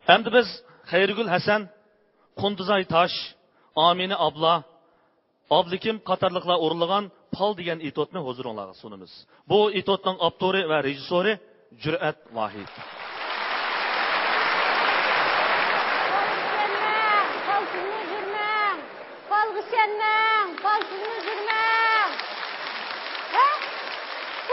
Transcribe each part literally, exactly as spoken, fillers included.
ئەمدى بىز خەيرىگۈل ھەسەن، قۇندىزاي تاش، ئامىنە ئابلا، ئابلىكىم قاتارلىقلار ئورۇنلىغان پال دېگەن ئېتوتنى ھۇزۇرۇڭلارغا سۇنىمىز. بۇ ئېتوتنىڭ ئاپتورى ۋە رېژىسسورى جۈرئەت ۋاھىد. پالغا ئىشەنمەڭ، پالسىزمۇ يۈرمەڭ، پالغا ئىشەنمەڭ، پالسىزمۇ يۈرمەڭ. ھە؟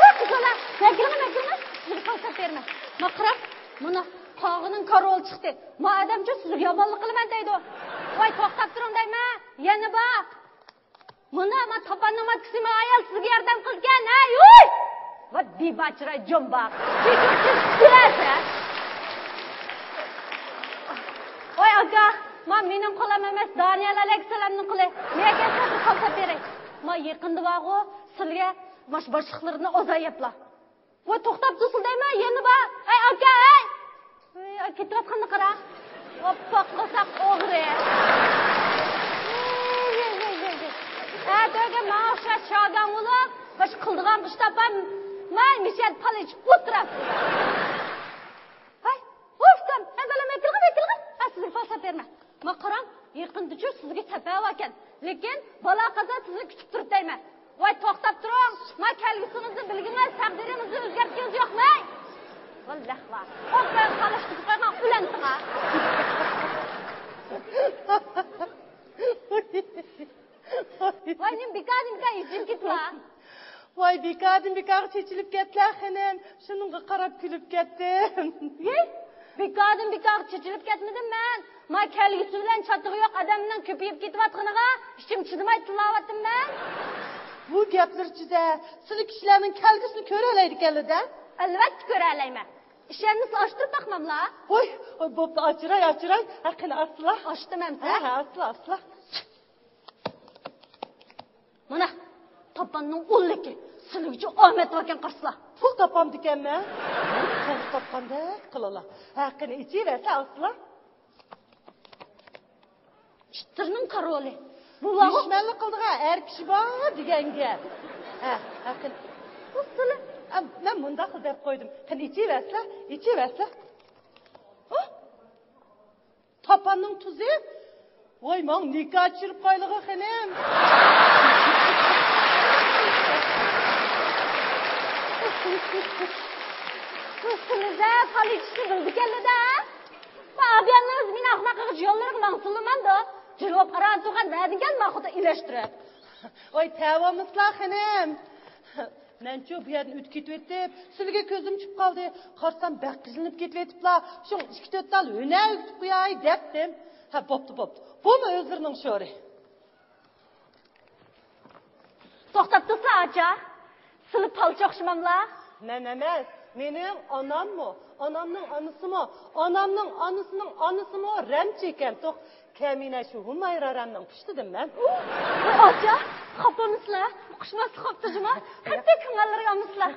ۋاي قىزلار، مەكرىمە، مەكرىمە، سىزگە پال ساپ بېرىمەن. ما قاراڭ، مانا قاغىنىڭ كارۋىلى چىقتى. ما ئادەمچۇ سىزگە يامانلىق قىلىمەن دەيدۇ. ۋاي توختاپ تۇرۇڭ دەيمەن، يەنە بار. مانا، ما تاپاننىڭ ماتكىسى ما ئايال سىزگە ياردەم قىلىدىكەن، ھەي، ھۇي! ۋاي بىباچىراي جۇمباق. چېچىۋېتىپ كۈلەسە. ۋاي ئاكا، ما مېنىڭ قولۇم ئەمەس، دانىيەل ئەلەيھىسسالامنىڭ قولى. نېگە كەلسە بىر قالسا بېرەي. ما يېقىندا بارغۇ، سىلىگە ماش باشلىقلىرىنى ئوزايەپلا. ۋاي توختاپ تۇرسىلا دەيمەن، يەنە بار. ئەي ئاكا، ئەي! ئەي، ئاي، كېتىۋاتقاننى قارا. ئاپئاق قورساق ئوغرى. ئەتىگە ماڭا ئوخشاش شاگان بولۇپ، باشقا قىلىدىغان ئىش تاپام. ماي مىشەل پال ئىچىپ ئولتۇرام. ھاي، ئۇف، كام، ھە، بالام، ئەكىلغىن، ئەكىلغىن. ھە، سىزگە پال ساپ بېرىمەن. ما قاراڭ، يېقىندىچۇ سىزگە سەپەر باركەن. لېكىن بالا قازا سىزنى كۈتۈپ تۇرۇپ دەيمەن. ۋاي توختاپ تۇرۇڭ، ما كەلگۈسىڭىزنى بىلگىنىڭىز، تەقدىرىڭىزنى ئۆزگەرتكىنىڭىز يوقمۇ؟ ۋاللاھ بار. ئوبدان قالاشتۇرۇپ قويغان ئۇلان ساڭا. ۋاي نېمە بىكاردىن بىكار ئېچىلىپ كېتىۋا. ۋاي بىكاردىن بىكارغا چېچىلىپ كەتتىلە خېنىم، شۇنىڭغا قاراپ كۈلۈپ كەتتىم. ھېي، بىكاردىن بىكارغا چېچىلىپ كەتمىدىم مەن. ما كەلگۈسى بىلەن چاتىقى يوق ئادەمنىڭ كۆپىيىپ كېتىۋاتقىنىغا ئىچىم چىدىماي تىللاۋاتىمەن. بۇ گەپلىرىچىدە سىلى كىشىلەرنىڭ كەلگۈسىنى كۆرەلەيدىكەنلىدە؟ ئەلۋەتتە كۆرەلەيمەن. ئىشەنمىسە ئاچتۇرۇپ باقماملا. ھوي، ھوي، بوپتۇ، ئاچىراي، ئاچىراي. ھە، قېنى ئاچسىلا. ئاچتىم ئەمسە. ھە، ھە، ئاچسىلا، ئاچسىلا. مانا، تاپاننىڭ ئۇللۇقى، سىلىگىچە ئامەت باركەن قارىسىلا. پۇل تاپامدىكەنمەن. قەرز تاپقاندەك قىلالا. ھە، قېنى ئېچىۋەرسە ئاچسىلا. ئىتلارنىڭ كارولى. بۇلارغۇ دۈشمەنلىك قىلىدىغان ئەر كىشى بار دېگەن گەپ. ھە، ھە، قېنى. ئۇ سىلى. ئە، مەن مۇنداقلا دەپ قويدۇم. قېنى ئېچىۋەرسىلە، ئېچىۋەرسىلە. ھە؟ تاپاننىڭ تۇزى؟ ۋاي، ماڭا نىكاھ چۈشۈرۈپ قويلىغۇ خېنىم. سىلىزە پال ئېچىشنى بىلىدىكەنلىدە. ئابىيەننىڭ مېنى ئەخمەق قىلغۇچ يوللىرىغا ماڭسىلىمامدۇ. جىلۋاپ ئاران تۇرغان نەدىن كەلدى ماخۇدا ئىلەشتۈرۈپ. ۋاي، تەۋامىسىلا خېنىم. مەنچۇ بۇ يەردىن ئۆتۈپ كېتىۋېتىپ، سىلىگە كۆزۈم چۈشۈپ قالدى. قارىسام، بەك قىجىلىنىپ كېتىۋېتىپلا، شۇڭا ئىككى تۆت تال ھۈنەر ئۆگىتىپ قوياي دەپتىم. ھە، بوپتۇ، بوپتۇ. بۇمۇ ئۆزلىرىنىڭ شورى. توختاپ تۇرسا، ئاچا. سىلى پالچى ئوخشىماملا؟ مەن ئەمەس، مېنىڭ ئاناممۇ، ئانامنىڭ ئانىسىمۇ، ئانامنىڭ ئانىسىنىڭ ئانىسىمۇ رەمچى ئىكەن. توخ، كەمىنە شۇ ھۇمايرا رەمنىڭ پۇشتىدىم مەن. ۋاي ئاچا، خاپىمىسىلە؟ ئۇقۇشماسلىق خاپتۇ جۇما. قەتئىي كۆڭۈللىرىگە ئالمىسىلە.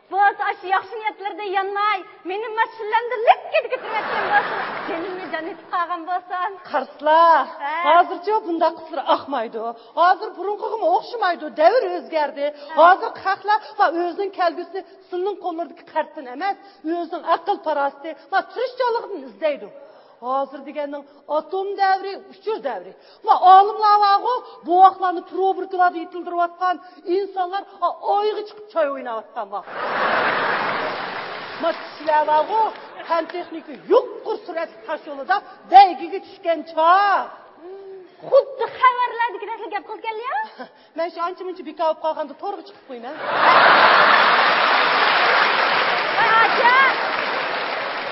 بولسا ئاشۇ ياخشى نىيەتلىرىدە يانماي، مېنى ماشىنىلەمدە لىككىدە كۆتۈرۈۋەتكەن بولسا، جېنىمنى جان ئېتىپ قالغان بولسۇن. قارىسىلا، ھە. ھازىرچۇ بۇنداق قىزلار ئاقمايدۇ. ھازىر بۇرۇنقىغىمۇ ئوخشىمايدۇ، دەۋر ئۆزگەردى. ھە. ھازىرقى خەقلەر ۋە ئۆزىنىڭ كەلگۈسىنى سىلىنىڭ قوللىرىدىكى قەرزدىن ئەمەس، ئۆزىنىڭ ئەقىل-پاراسىتى ۋە تىرىشچانلىقىدىن ئىزدەيدۇ. ھازىر دېگەننىڭ ئاتوم دەۋرى، ئۇچۇر دەۋرى. ۋە ئالىملار بارغۇ، بوۋاقلارنى تۇرۇبىركىلاردا يېتىلدۈرۈۋاتقان، ئىنسانلار ئا-، ئايغا چىقىپ چاي ئويناۋاتقان ۋاقىت. ما كىشىلەر بارغۇ، پەن تېخنىكا يۇقىرى سۈرئەتلىك تاش يولىدا بەيگىگە چۈشكەن چاغ. خۇددى خەۋەرلەردىكىدەكلا گەپ قىلىدىكەنلا. مەن شۇ ئانچە-مۇنچە بىكار بولۇپ قالغاندا تورغا چىقىپ قويىمەن. ۋاي ئاچا!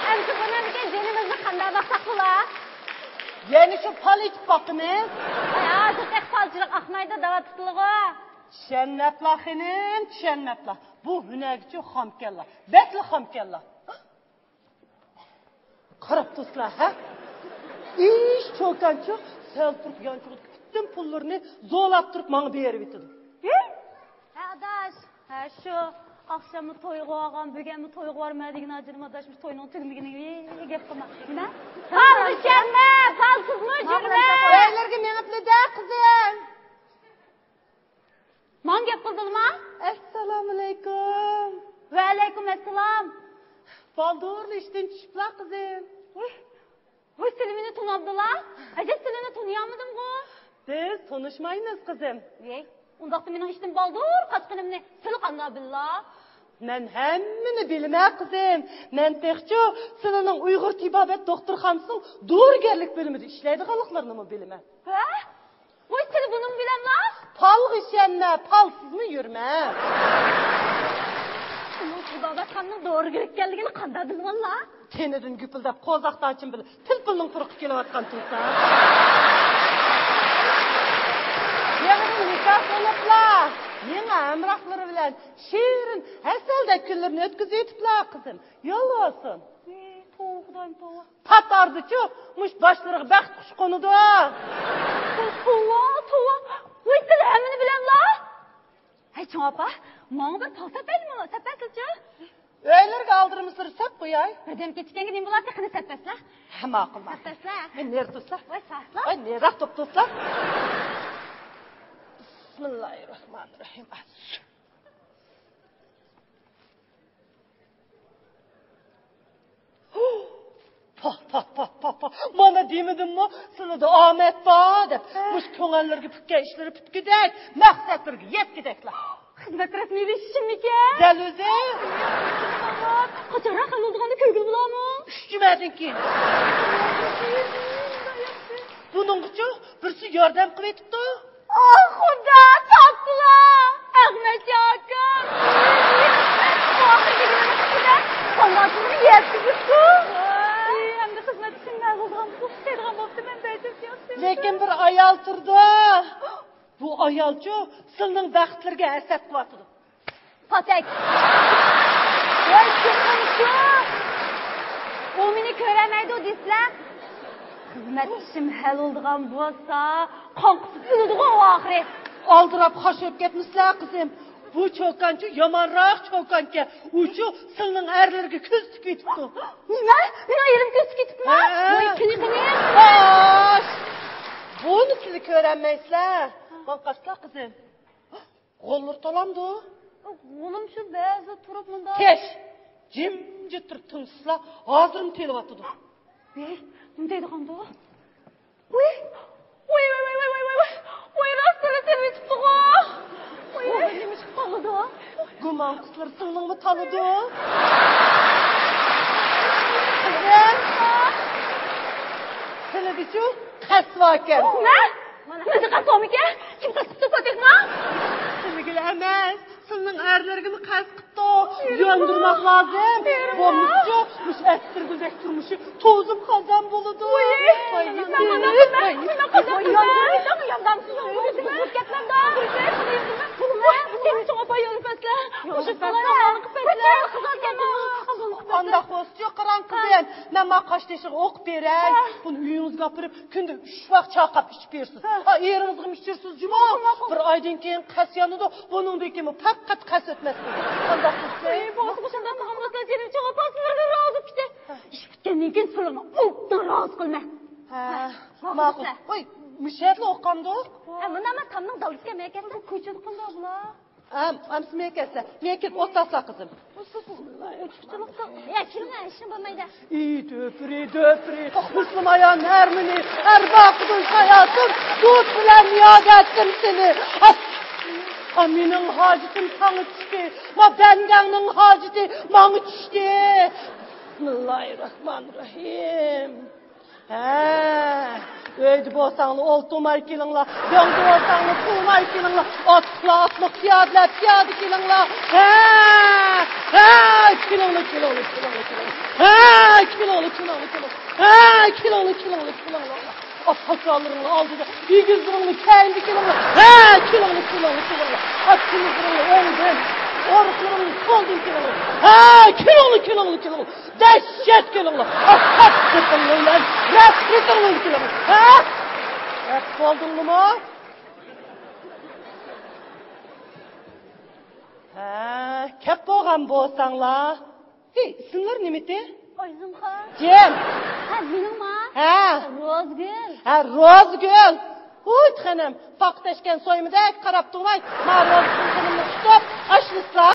ئەمدى بۇنىڭدىكى جېنىمىزنى قانداق باقساق بولا؟ يەنە شۇ پال ئېتىپ باقىمىز. ۋاي ھازىر تېخى پالچىلىق ئاقمايدۇ دەۋاتىدىلىغۇ. چۈشەنمەپلا خېنىم، چۈشەنمەپلا. بۇ ھۈنەرگىچۇ خامكەنلا. بەكلا خامكەنلا. قاراپ تۇرسىلا، ھە؟ ئىش چوكانچۇ سەل تۇرۇپ يانچۇقىدىكى پۈتۈن پۇللىرىنى زورلاپ تۇرۇپ ماڭا بېرىۋېتىدۇ. ھە؟ ھە، ئاداش. ھە، شۇ ئاخشاممۇ تويغا بارغان، بۈگۈنمۇ تويغا بارىمەن دېگەن ئاجىنىم ئاداشمۇ توينىڭ تۈگىمىگىنىگە گەپ قىلما. نېمە؟ پال ئىشەنمە، پالسىزمۇ يۈرمە. ئۆيلىرىگە مېڭىپلا دە، قىزىم. ماڭا گەپ قىلدىلىما؟ ئەسسالامۇئەلەيكۇم. ۋەئەلەيكۇم ئەسسالام. بالدۇرلا ئىشتىن چۈشۈپلا، قىزىم. ۋۇي، ئابدۇللا، ئەجەب سىلىنى تونۇيالمىدىمغۇ؟ بىز تونۇشمايمىز، قىزىم. ۋەي، ئۇنداقتا مېنىڭ ئىشتىن بالدۇر قاچقىنىمنى سىلى قانداق بىللا؟ مەن ھەممىنى بىلىمەن، قىزىم. مەن تېخىچۇ سىلىنىڭ ئۇيغۇر تېبابەت دوختۇرخانىسىنىڭ دورىگەرلىك بۆلۈمىدە ئىشلەيدىغانلىقلىرىنىمۇ بىلىمەن. ھە؟ ۋاي، سىلى بۇنىمۇ بىلەملا؟ پالغا ئىشەنمە، پالسىزمۇ يۈرمە. ئۇنىڭ تېبابەتخانىنىڭ دورىگەر ئىكەنلىكىنى قانداق بىلىۋاللا؟ تېنىدىن گۈپۈلدەپ قوزاق تاچىم بىلەن پىلپىلنىڭ پۇرىقى كېلىۋاتقان تۇرسا. يېڭىدىن نىكاھلىنىپلا، يېڭى ھەمراھلىرى بىلەن شېرىن، ھەسەلدەك كۈنلىرىنى ئۆتكۈزۈۋېتىپلا، قىزىم. يول بولسۇن. ئى، توۋا، خۇدايىم، توۋا. پات ئارىدىچۇ مۇشۇ باشلىرىغا بەخت قۇشى قونىدۇ. توۋا، توۋا. ۋاي، سىلى ھەممىنى بىلەملا؟ ھەي، چوڭ ئاپا، ماڭا بىر پال سەپەيلىمۇ، سەپەسلىچۇ. ئۆيلىرىگە ئالدىرىمىزلىرى سەپ قوياي. بىردەم كېچىككەنگە نېمە بولاتتى، قېنى سەپەسلە. ھە، ماقۇل، ماقۇل. سەپەسلە. مەن نېرى تۇرسا؟ ۋاي، ساسلا. ۋاي، نېرىراق تۇرۇپ تۇرسا؟ بىسمىللاھىررەھمانىررەھىم. پاھ، پاھ، پاھ، پاھ، پاھ. مانا دېمىدىممۇ، سىلىدە ئامەت بار دەپ. ھە. مۇشۇ كۆڭۈللىرىگە پۈتكەن ئىشلىرى پۈتكۈدەك، مەقسەتلىرىگە يەتكۈدەكلا. خىزمەت رەسمىيلىشىشىمىكەن؟ دەل ئۆزى. قاچانراق ھەل بولىدىغاننى كۆرگىلى بولامۇ؟ ئۈچ جۈمەدىن كېيىن. بۇنىڭغىچۇ بىرسى ياردەم قىلىۋېتىپتۇ. ئاھ، خۇدا، تاپتىلا! ئەخمەتجان ئاكام! قانداقتۇر يەتكۈزۈپتۇ. ئەمدى خىزمەت ئىشىم مەن بولغان، ئۇخلايدىغان بوپتۇ، مەن بەجىرىپ ياتتىم. لېكىن بىر ئايال تۇرىدۇ. بۇ ئايالچۇ سىلىنىڭ بەختلىرىگە ھەسەت قىلىۋاتىدۇ. پاتەك. ۋاي، چوقۇم شۇ. ئۇ مېنى كۆرەلمەيدۇ دېسىلە، خىزمەت ئىشىم ھەل بولىدىغان بولسا، قان قۇسۇپ ئۆلىدىغۇ ئۇ ئاخىرى. ئالدىراپ خاش بولۇپ كەتمىسىلە، قىزىم. بۇ چوكانچۇ يامانراق چوكانكەن. ئۇچۇ سىلىنىڭ ئەرلىرىگە كۆز تىكىۋېتىپتۇ. نېمە؟ مېنىڭ ئېرىم كۆز تىكىۋېتىپتۇ؟ ھە. ۋاي، قېنى، قېنى. خوش. بۇنى سىلى كۆرەلمەيسىلە. ماڭا قارىسىلا، قىزىم. غوللىرى تالامدۇ؟ غولۇم شۇ بەزىدە تۇرۇپ مۇنداق. تىش! جىمجىت تۇرۇپ تىڭشىسىلا، ھازىرمۇ تېلىۋاتىدۇ. ۋەي، نېمە دەيدىغاندۇ؟ ۋەي! ۋەي، ۋەي، ۋەي، ۋەي، ۋەي، ۋەي! ۋەي، راستلا تېلىۋېتىپتىغۇ! ۋەي! غوللىرى نېمە ئىش قىلىدۇ؟ گۇمان قۇسلىرى سىلىنىڭمۇ تالىدۇ. قىزىم! سىلىدىچۇ قەس باركەن. نېمە؟ مانا قىزى قەس بارمىكەن؟ كىم قەس قىپتۇ، پاتېخما؟ سىلىگىلا ئەمەس، سىلىنىڭ ئەرلىرىگىمۇ قەس قىپتۇ. ياندۇرماق لازىم. بولمىسىچۇ مۇشۇ ئەتىرگۈلدەك تۇرمۇشى توزۇپ خازان بولىدۇ. ۋاي، ۋاي، ۋاي. ئانداق بولسىچۇ، قاراڭ قىزىم، مەن مانا قاشتېشىغا ئوقۇپ بېرەي. بۇنى ئۆيىڭىزگە ئاپىرىپ، كۈندە ئۈچ ۋاق چاقاپ ئىچىپ بېرىسىز. ھە. ھا، ئېرىڭىزغىمۇ ئىچۈرسىز جۇمۇ. ماقۇل، ماقۇل. بىر ئايدىن كېيىن قەس يانىدۇ. بۇنىڭدىن كېيىن پەقەت قەس ئۆتمەس. قانداق قىلسىز؟ ئەي، بولسا مۇشۇنداق قىلغان بولسا، جېنىم چوڭ ئاپا سىلەرگە رازى پىتى. ھە. ئىش پۈتكەندىن كېيىن سىلەرنى ئوبدان رازى قىلىمەن. ھە، ھە، ماقۇل. ماقۇل. ۋاي، مۇشۇ يەردىلا ئوقۇغاندۇق. ھە، مانا، مانا تامنىڭ دالىسىكەن، مەن كەتسەم. بۇ كوچىدا قانداق بۇلار؟ ئەم، ئەمسە مەن كەتسە، مەن كېلىپ ئولتۇرسىلا قىزىم. يا، كېلىڭە، ھېچنېمە بولمايدۇ. ئى، دۆپرى، دۆپرى، مۇسۇلمان ئايال نەرمىنى، ئەرباقىدىن ساياسىن، دۇت بىلەن نىياز ئەتتىم سېنى. ئا، مېنىڭ ھاجىتىم ساڭا چۈشتى، ما بەندەڭنىڭ ھاجىتى ماڭا چۈشتى. بىسمىللاھىررەھمانىررەھىم. ھە، ئۆيدە بولساڭلار ئولتۇرماي كېلىڭلار، دۆڭدە بولساڭلار تۇرماي كېلىڭلار، ئاتلىقلار ئاتلىق، پىيادىلەر پىيادە كېلىڭلار. ھە، ھە، كېلىڭلار، كېلىڭلار، كېلىڭلار، كېلىڭلار. ھە، كېلىڭلار، كېلىڭلار، كېلىڭلار. ھە، كېلىڭلار، كېلىڭلار، كېلىڭلار. ئاپا-ئاكىلىرىڭلار ئالدىدا، ئېگىزلىرىڭلار كەينىدە كېلىڭلار. ھە، كېلىڭلار، كېلىڭلار، كېلىڭلار. ئاچ كېلىڭلار ئوڭدىن، ئورۇقلىرىڭلار سولدىن كېلىڭلار. ھە، كېلىڭلار، كېلىڭلار، كېلىڭلار. دەھشەت كېلىڭلار. ئاپات كېلىڭلار، نەپرىتىڭلار كېلىڭلار. ھە؟ رەت بولدۇڭلىمۇ؟ ھە، كەپ بولغان بولساڭلار. ھېي، ئىسىملىرى نېمىتى؟ ئايزىمخان. جىم. ھە، مېنىڭما؟ ھە. روزىگۈل. ھە، روزىگۈل. ھۇي، خېنىم، پاختا ئەشكەن سويمىدەك قاراپ تۇرماي، ما روزىگۈل خېنىمنى تۇتۇپ، ئاشلىسا.